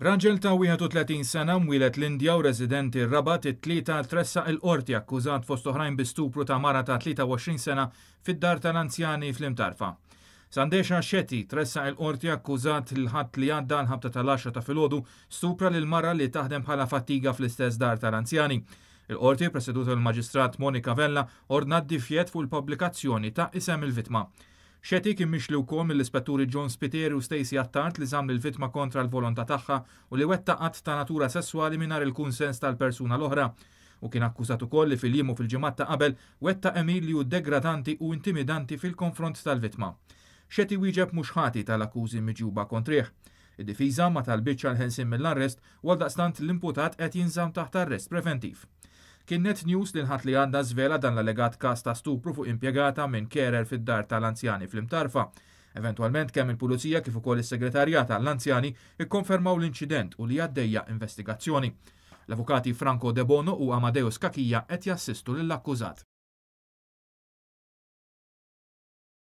Raġel ta' 31 sena mwieled l-Indja u residenti r-Rabat it-Tlieta tressaq il-Qorti akkużat fost oħrajn bi stupru ta' mara ta' 23 sena fid-dar tal-anzjani fl-Imtarfa. Sandesha Shetty tressaq il-Qorti akkużat l-Ħadd li għadda għall-ħabta tal-għaxra ta' filgħodu stupra lil mara li taħdem bħala fattiga fl-istess dar tal-anzjani. Il-Qorti, preseduta mill-Maġistrat Monica Vella, ordnat divjet fuq il-pubblikazzjoni ta' isem il-vittma. Shetty kien mixli wkoll mill-Ispetturi John Spiteri u Stacey Attard li żamm lill-vittma kontra l-volontà tagħha u li wettaq att ta' natura sesswali mingħajr il-kunsens tal-persuna l-oħra. Hu kien akkużat ukoll li fil-jiem u fil-ġimgħat ta' qabel wettaq għemil li hu degradanti u intimidanti fil-konfront tal-vittma. Shetty wieġeb mhux ħati tal-akkużi miġjuba kontrih. Id-difiża ma talbitx għall-ħelsien mill-arrest u għaldaqstant l-imputat qed jinżamm taħt arrest preventiv. Kien Net News li l-Ħadd li għadda żvela dan l-allegat każ ta' stupru fuq impjegata minn carer fid-dar tal-anzjani fl-Imtarfa. Eventwalment kemm il-Pulizija kif ukoll is-Segretarjat għall-Anzjani kkonfermaw l-inċident u li għaddejja investigazzjoni. L-Avukati Franco Debono u Amadeus Cachia qed jassistu lill-akkużat.